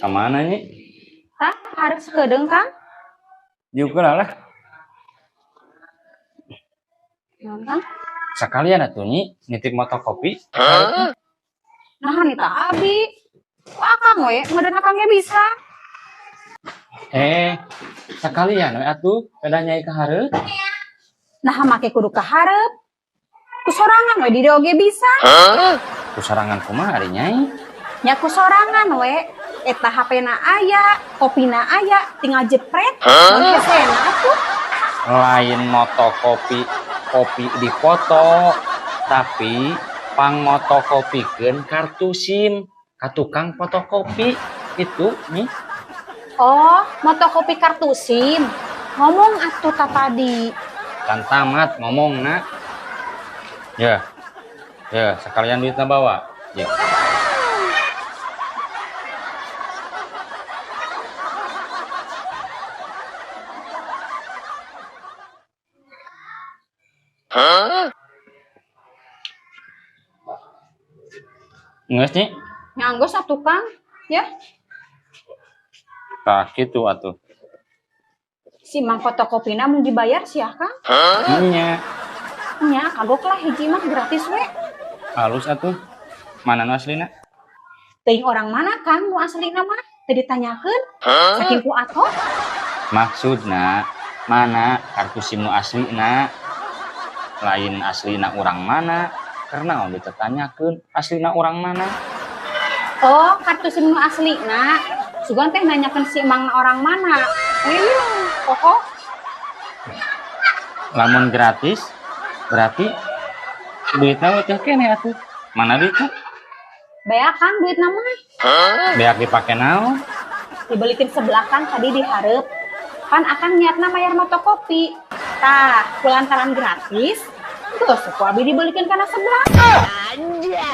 Kamana, Nyi? Tah, harus sakedeung, Kang. Juga lah. Naon, Kang? Sekalian atuh, Nyi, nitip motokopi. Nah, nita abi. Ku akang we, meureun akang ge bisa. Sekalian we atuh, pedah Nyai ka hareup. Nah, make kudu ka hareup. Ku sorangan we di dieu oge bisa. Ku sorangan kumaha ari, Nyai? Nya ku sorangan we. Eta HP-na aya, kopina aya, tinggal jepret, mun hesena atuh. Lain motokopi, kopi dipoto, tapi pang motokopikeun kartu SIM ka tukang fotokopi itu, Nyi. Oh, motokopi kartu SIM. Ngomong atuh ta tadi. Can tamat ngomongna. Ya. Ya, sekalian duitna bawa. Ya. Geus, Nyi? Nya geus atuh, Kang. Ya. Tah kitu atuh. Si mang fotokopina mun dibayar sia, Kang? Nya. Nya, kagok lah hiji mah gratis we. Halus atuh. Mana nu aslina? Teuing orang mana, Kang, nu aslina mah? Teu ditanyakeun. Saking ku atoh. Maksudna mana kartu SIM nu aslina? Lain aslina urang mana? Karena om ditanyakeun aslina urang mana? Oh, kartu SIM nu aslina. Sugan teh nanyakeun si emang orang mana? Wih, pokok. Lamun gratis berarti duitna teh keneh atuh. Mana duitna? Beak, Kang, duitna mah. Beak dipake naon? Dibelikin sebelah, Kang, tadi dihareup. Pan akang niatna mayar motokopi. Tah, kulantaran gratis, geus ku abi dibelikin kana sebelah. Anjay.